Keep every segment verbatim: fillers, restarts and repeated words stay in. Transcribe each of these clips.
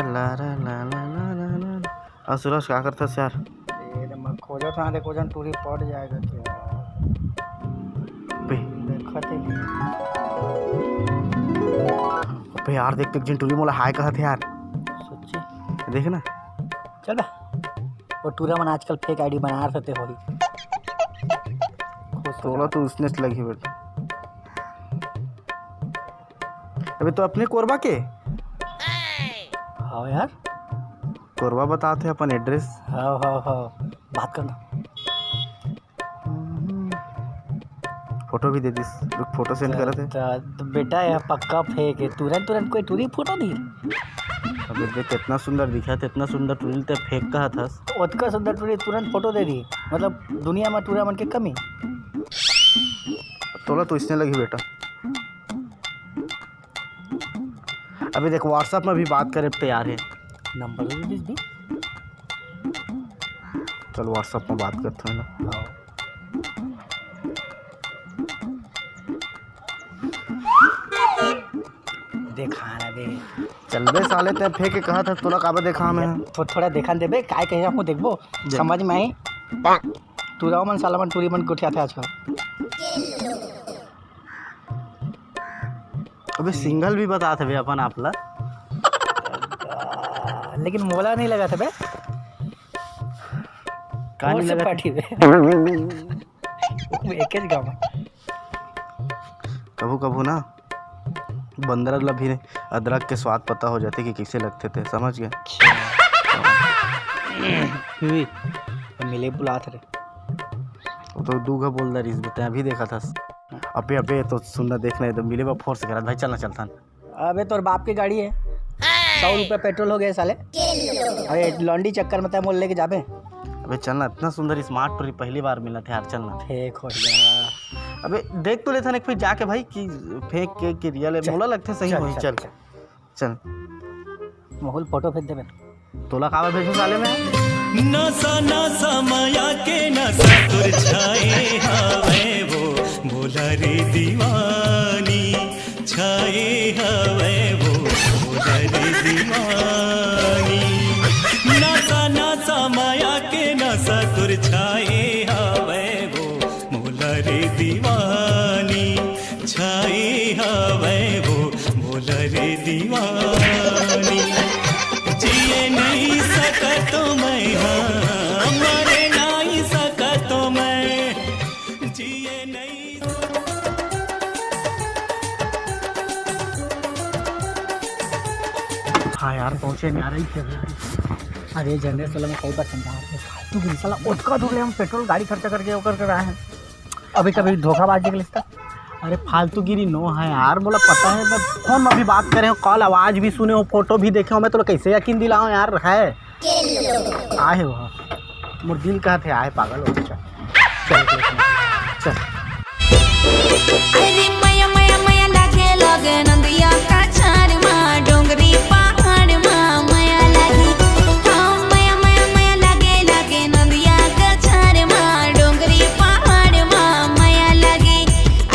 ला, ला, ला, ला, ला, ला, ला। अउ सूरज, का करथस यार? ये तो मैं खोजत हँव, देखो जन टूरी पट जाएगा क्या? बे। देखत ही नहीं। अबे यार, देख, देख, जिन टूरी मोला हाय कहत हे यार। सच्ची? देख ना। चल बा। वो टूरा मन आजकल fake I D बना सकते होही। खोज तो तोला तो उसने से लगी बेटा। अबे तो अपने कोरबा के? हाँ यार। कोरबा बताथे अपन address। हाँ, हाँ, हाँ। बात करना। फोटो भी दे दिस। रुक, फोटो send करत हे। त, त बेटा, ये पक्का fake हे। तुरंत, तुरंत कोई टूरी फोटो दी। अबे देख, कितना सुंदर दिखत हे, इतना सुंदर टूरी ते fake कहत हस। ओतका सुंदर टूरी तुरंत फोटो दे दी। मतलब, दुनिया में टूरा मन के कमी। तोला तो इसने लगी बेटा। अभी देख, WhatsApp में भी बात करे तैयार हे। नंबर भी दे दी। चल, WhatsApp में बात करते हैं ना। हाँ। देखा ना बे। चल बे साले, ते fake कहत हस, तोला काबर देखा मैं? थो-, थोड़ा देखा देबे, काय कहे हमको देखबो, देख। समझ में आई। टूरा मन साला मन टूरी मन गोठियाथे आजकल। अबे single भी बतात हवे अपन आप ला। लेकिन मोला नहीं लगत हवे। का नहीं लगत? पार्टी में। वो एकेच गाँव में। कभू कभू ना बंदर ला भी अदरक के स्वाद पता हो जाथे कि कइसे लगथे ते, समझ गए? अच्छा। फिर भी मिले बुलात रहे। वो तो दू घा बोल रिहिस बे, तैं अभी देखत हस। अबे, अबे, तो सुन ना, देख ना, एकदम मिले बा force करत, भाई, चल ना, चलथन। अबे, तोर बाप के गाड़ी हे, सौ रुपया पेट्रोल हो गए साले। अबे, लौंडी चक्कर में तैं मोल लेके जाबे। अबे, चल ना, इतना सुंदर smart टूरी पहली बार मिलत हे यार, चल ना। ठीक हो गया। अबे, देख तो लेथन एक फिर जाके भाई कि fake के, कि real हे, चल। मोला लगथे सही चल, होही, चल, चल। चल। चल। मोहुल फोटो भेज देबे। तोला काबर भेजहूँ साले मैं? नसा नसा मया के नसा तोर छाए हवय वो, बोला रे दीवानी, छाए हवय वो, बोला रे दीवानी। नसा नसा मया के नसा तोर छाए हवय वो, मोला रे दीवानी, छाए हवय वो, मोला रे दीवानी। जिए नहीं सकत मैं, हाँ, मरे नहीं सकत मैं, जिए नहीं। हाँ यार, पहुँचे नहीं आ रही थे। अरे, जनरेशन में कई बार समझा रहे, फालतू की साला ओतका दूर ले हम पेट्रोल गाड़ी खर्चा करके ओकर कर आए हैं। अभी कभी धोखाबाजी के लिस्ता। अरे फालतूगिरी नो है यार, मोला पता है, मैं फोन में भी बात करे हूँ, कॉल आवाज भी सुने हूँ, फोटो भी देखे हूँ, मैं तोला कैसे यकीन दिलाऊँ यार, है? आए हो, हाँ। मोर दिल कहत हे, आए पागल हो, चल। चल, चल, चल। चल। अरे मया, मया, मया लागे, लागे नंदिया का झाड़ मा, डोंगरी पहाड़ मा मया लागे। हाँ, मया, मया, मया लागे, लागे नंदिया का झाड़ मा, डोंगरी पहाड़ मा मया लागे।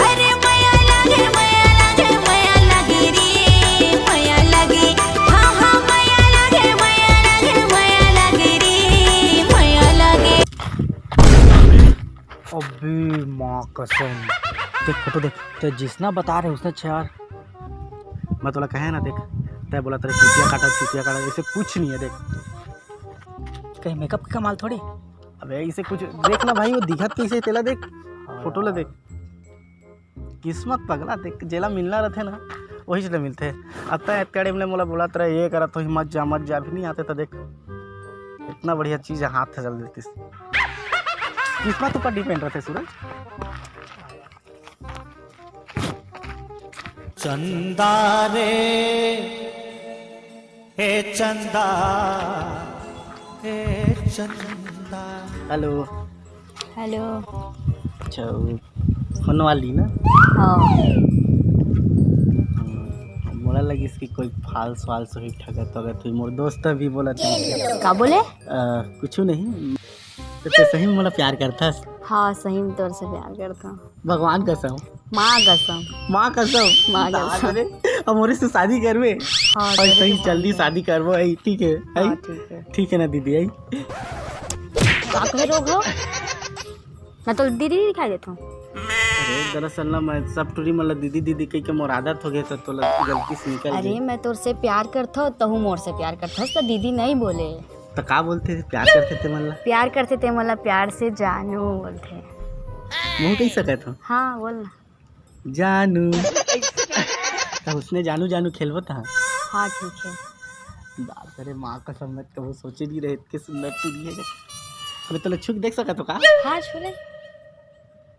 अरे मया लागे, मया लागे, मया लागे रे, मया लागे। हाँ, हाँ, मया लागे, मया लागे, मया लागे रे, मया लागे। अबे माँ कसम, देख फोटो देख, ते जिसना बता रहे उसने छे यार। मैं तोला कहे ना, देख, तै बोला तेरे चुतिया काटा, चुतिया काटा, ऐसे कुछ नहीं है, देख। कहीं मेकअप के कमाल थोड़ी। अबे इसे कुछ देख ना भाई, वो दिखत कैसे, तेला देख, फोटो ला देख। किस्मत पगला, देख, जेला मिलना रहथे ना, वही से मिलथे। अब तै अतका टाइम ले मोला बोलत रहे, ये करत होही, मत जा, मत जा, अभी नहीं आते तो देख, इतना बढ़िया चीज हाथ से चल देती। किस्मत ऊपर डिपेंड रहथे सूरज। चंदा रे, हे चंदा, हे चंदा। हेलो। हेलो। अच्छा, वो फोन वाली ना? हाँ। हम्म, मोला लगिस कि कोई फाल्स वाल्स होही, ठगत वगत होही। मोर दोस्त भी बोला था। का बोले? अ, कुछ नहीं। तो, तो सही में मोला प्यार करथस? हाँ, सही में तोर से प्यार करता हूँ। भगवान कसम। माँ कसम। माँ कसम। माँ कसम। अरे, अब मोरे से शादी करबे? हाँ, और तोरे सही से जल्दी शादी शादी करबो, है, ठीक है, है? हाँ, ठीक है। ठीक है ना दीदी, है? का कहे रोग हो? मैं तो दीदी दिखाई देता हूँ। अरे, दरअसल ना, मैं सब टूरी मन ला दीदी दीदी कह के मोर आदत हो गया, तो तोला गलती से निकल अरे, गई। मैं तोर से प्यार करता हूँ, तहू मोर से प्यार करता हूँ, तो दीदी नहीं बोले। तो का बोलते थे? प्यार करते थे मन ला? प्यार करते थे मन ला प्यार से जानू बोलते। मुँह कही सकत हो? हाँ, बोल ना। जानू। तो उसने जानू जानू खेलबो था। हाँ, ठीक है। बाप रे, माँ कसम, मैं कबो सोचे नहीं रहे, इतने सुंदर टूरी है। अबे, तोला छू के देख सकत हो का? हाँ, छू ले।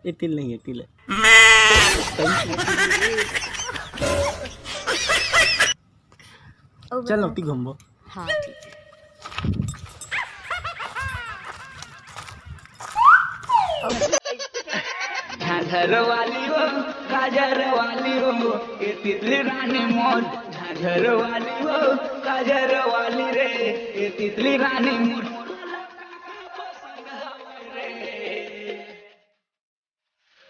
ये तिल नहीं है, तिल है। ओ चल, बेटा। नौती घूमबो। हाँ, ठीक है। झांझर वाली हो, काजर वाली हो, ये तितली रानी मोर। झांझर वाली हो, काजर वाली रे, ये तितली रानी मोर।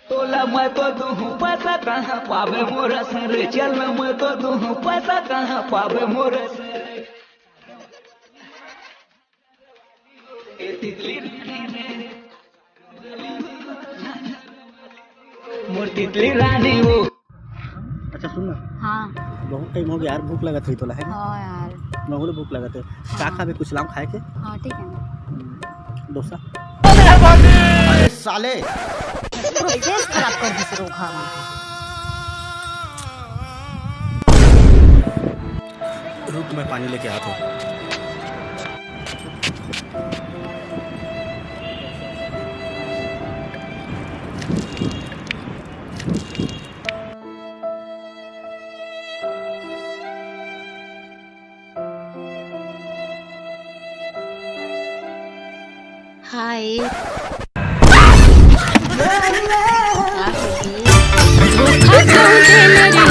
तोला मैं तो दूहूं पैसा, कहाँ पावे मोर सर। चल, मैं तो दूहूं पैसा, कहाँ पावे मोर सर। ए तितली रानी रे, मोर तितली रानी वो। अच्छा सुन ना। हाँ। बहुत टाइम हो गया यार, भूख लगत होई तोला, है ना? हाँ यार। मैं बोले भूख लगत है। का हाँ। खाबे, कुछ लाऊं खाए के? हाँ, ठीक है ना। हम्म, डोसा। अरे साले। पूरा face खराब कर दिस रोगहा। रुक, मैं पानी लेके आता हूँ। हाय। धोखा खाऊ दे मेरी